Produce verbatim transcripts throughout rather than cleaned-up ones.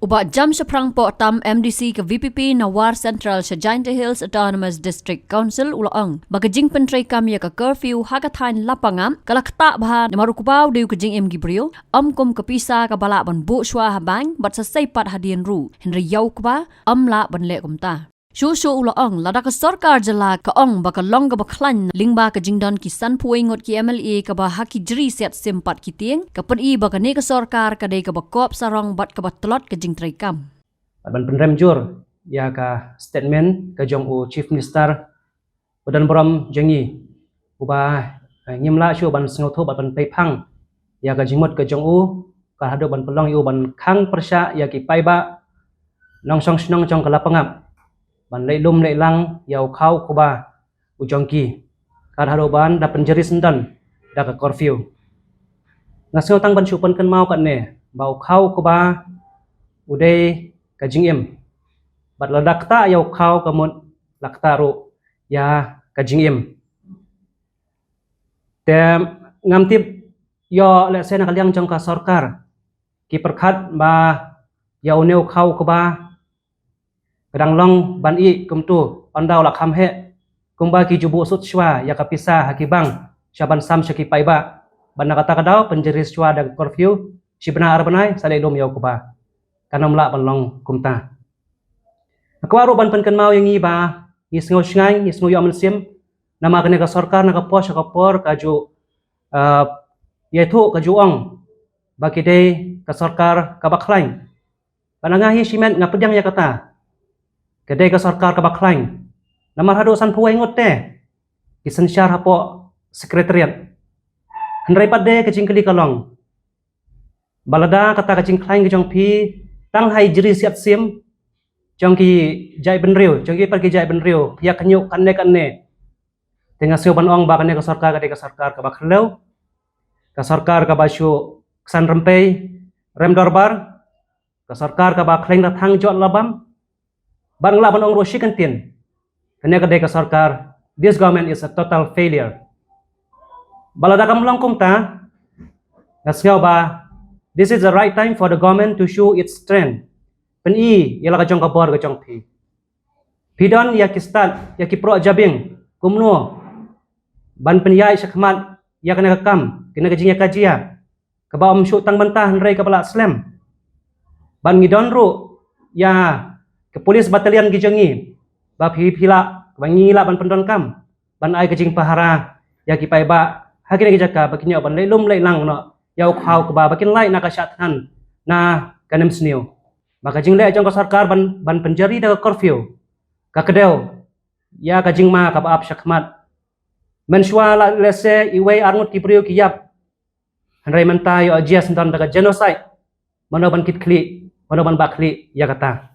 Bah Jamshaphrang Pohtam, M D C ka V P P na War Central sha Jaintia Hills Autonomous District Council, u la ong ba ka jingpyntreikam ïa ka curfew ha ka thaiñ Lapangap ka la ktah bha namar u kba u dei u ka jingim ki briew, ym kum ka pisa kaba lah ban buh shuwa ha bank bad sa sei pat hadien ruh, hynrei ïa u kba ym lah ban leh kumta. Shuh shuh u la ong, lada ka sorkar jylla ka ong ba ka long kaba khlaiñ lyngba ka jingdon ki sanphew wei ngut ki M L A kaba ha ki jri siat sim pat ki tieng, ka pyni ba kane ka sorkar ka dei kaba kop sarong bad kaba tlot ka jingtreikam. Ban pynrem jur ïa ka statement ka jong u Chief Minister, u don burom jong ngi, uba, eh, ngim lah shuh ban sngewthuh bad ban peiphang ïa ka jingmut ka jong u, ka haduh ban pynlong ïa u ban khang pyrshah ïa ki paidbah nongshong shnong jong ka Lapangap ban leh lum leh lang ïa u khaw kba u jong ki, ka haduh ban da pynjri syndon da ka curfew. Nga sngew tang ban shu pynkynmaw katne ba u khaw kba u dei ka jingim, bad lada ktah ïa u khaw ka mut la ktah ruh ïa ka jingim. Te ngam tip ïoh lehse na ka liang jong ka sorkar ki pyrkhat ba ïa une u khaw kba ka dang long ban ïeh kumto, ynda u la kham heh, kumba ki ju buh sut shuwa ïa ka pisa ha ki bank sha ban sam sha ki paidbah, bad na kata ka daw pynjri shuwa da ka curfew, shi bnai ar bnai sa leh lum ïa u kba, kan ym lah ban long kumta. Nga kwah ruh ban pynkynmaw ïa ngi ba ngi sngew shngaiñ, ngi sngew ïoh mynsiem, namar kane ka sorkar na ka por sha ka por ka ju, eh, ïathuh, ka ju ong ba ki dei ka sorkar kaba khlaiñ. Bad nga hi shimet nga pdiang ïa kata, ka dei ka sorkar kaba khlaiñ, namar haduh sanphew wei ngut te ki synshar hapoh Secretariat. Hynrei pat de ka jingkylli ka long ba lada kata ka jingkhlaiñ ka jong phi tang ha i jri siat sim jong ki jaitbynriew, jong ki pat ki jaitbynriew, phi ïa kynñiuh katne katne, te nga sngew ban ong ba kane ka sorkar ka dei ka sorkar kaba khlem, ka sorkar kaba shu ksan rympei rem dorbar, ka sorkar kaba khleng da thang jot la bam. Bad nga lah ban ong ruh shi kyntien, kane ka dei ka sorkar, this government is a total failure. Ba lada kam long kumta, nga sngew ba this is the right time for the government to show its strength. Pyni ïa la ka jong ka bor ka jong phi. Phi don ïa ki stad, ïa ki proh jabieng kumno ban pynïaid shakhmat ïa kane ka kam, kane ka jingïakajia kaba ym shu tang bynta hynrei kaba lah slem. Bad ngi don ruh ïa ka police battalion ki jong ngi, ba phi, phi lah, ba ngi lah ban pyndonkam ban ai ka jingpahara ïa ki paidbah ha kine ki jaka ba kin ïoh ban leh lum leh lang noh ïa u khaw kba, ba kin lait na ka shah thngan, na ka nemsniew. Ba ka jingleh jong ka sorkar ban, ban pynjari da ka curfew ka kdew ïa ka jingma kaba ap shakhmat. Mynshuwa la lehse iwei ar ngut ki briew ki ïap, hynrei mynta ïoh jia syndon da ka genocide. Mano ban kit khlieh, mano ban bah khlieh ïa kata?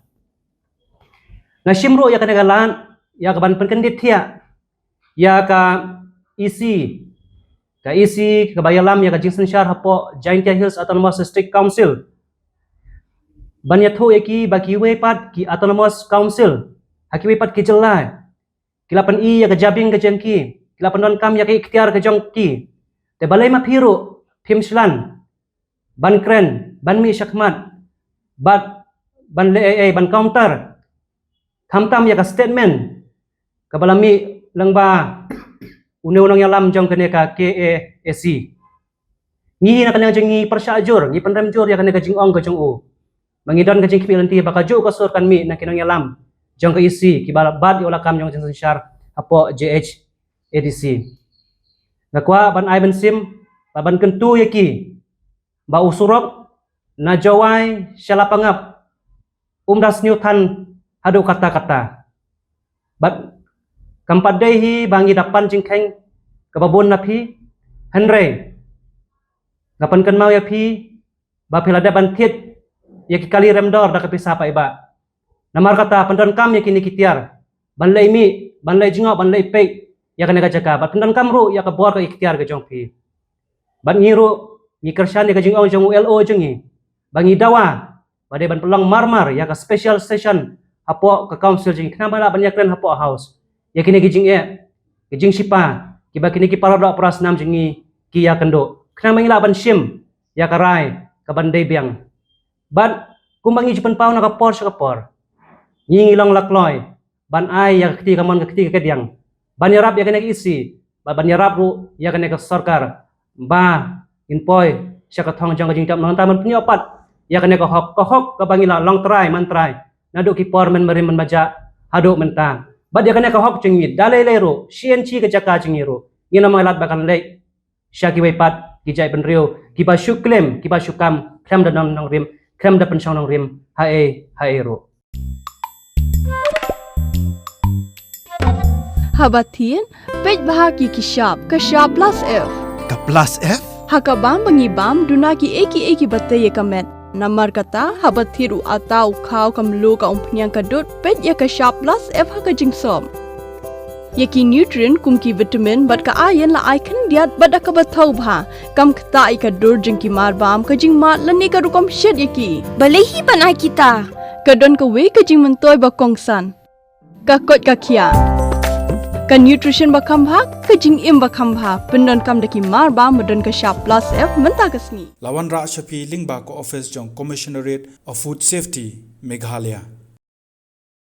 Nga shim ruh ïa kane ka lad ïa ka ban pynkyndit thiah ïa ka E C, ka E C kaba ïalam ïa ka jingsynshar hapoh Jaintia Hills Autonomous District Council, ban ïathuh ïa ki ba kiwei pat ki Autonomous Council ha kiwei pat ki jylla ki la pyni ïa ka jabieng ka jong ki, ki la pyndonkam ïa ka iktiar ka jong ki. Te balei ma phi ruh phim shlan ban kren, ban mih shakhmat, bad ban leh ei ei, ban counter khamtam ïa ka statement kaba la mih lyngba une u nongïalam jong kane ka K A A C? Ngi na ka liang jong ngi pyrshah jur, ngi pynrem jur ïa kane ka jingong ka jong u. Ba ngi don ka jingkhmih lynti ba kajuh ka sur kan mih na ki nongïalam jong ka E C kiba la bat ïa u lakam jong ka jingsynshar hapoh J H A D C. Nga kwah ban ai mynsiem bad ban kyntu ïa ki ba u surok na Jowai sha Lapangap um da sniew than haduh katta katta. Bad kam pat dei hi ba ngi da pan jingkheiñ kaba bun na phi, hynrei nga pynkynmaw ïa phi ba phi la dep ban thied ïa ki kali remdor da ka pisa paidbah. Namar kata pyndonkam ïa kine ki tiar ban leh mih, ban leh jngoh, ban leh peit ïa kane ka jaka, bad pyndonkam ruh ïa ka bor ka iktiar ka jong phi. Bad ngi ruh ngi kyrshan ïa ka jingong jong u L O jong ngi ba ngi dawa ba dei ban pynlong mar mar ïa ka special session hapoh ka council jong ngi, khnang ba lah ban ïakren hapoh House ïa kine ki jingeh, ki jingshipa kiba kine ki para doh para snam jong ngi ki ïakynduh, khnang ba ngi lah ban shim ïa ka rai ka ban dei biang. Bad Kumba ngi ju pynpaw na ka por sha ka por, ngi ngi long la kloi ban ai ïa ka kti kamon ka kti kadiang, ban ïarap ïa kane ka EC, bad ban ïarap ruh ïa kane ka sorkar ba ngin poi sha ka thong jong ka jingjop, nangta ban pynïoh pat ïa kane ka hok, ka hok kaba ngi la long trai man trai naduh ki por mynbarim mynbajah haduh mynta. Bad ïa kane ka hok jong ngi da lei lei ruh, shi inchi ka jaka jong ngi ruh, ngin ym ailad ba kan leit sha kiwei pat ki jaitbynriew kiba shu claim, kiba shu kam khlem da don nongrim, khlem da pynshong nongrim haei haei ruh. Haba thied, peit bha ki ki shap, ka shap plus F. Ka plus F? Ha ka bam ba ngi bam, duna kiei kiei kiba tei ïa ka met. Namar kata, haba thied u atta, u khaw, ka mluh, ka umphniang, ka dud, peit ïa ka shap plus F ha ka jingsop. Ïa ki nutrient kum ki vitamin bad ka iron la ai khyndiat bad da kaba thaw bha, kam ktah ïa ka dur jong ki mar bam, ka jingmad lane ka rukom shet ïa ki. Balei hi ban ai kita? Ka don kawei ka jingmyntoi ba kongsan. Ka koit ka khiah. Ka nutrition ba kham bha, ka jingim ba kham bha, pyndonkam da ki mar bam ba don ka shap plus F mynta ka sngi. La wanrah sha phi lyngba ka ophis jong Commissionerate of Food Safety, Meghalaya.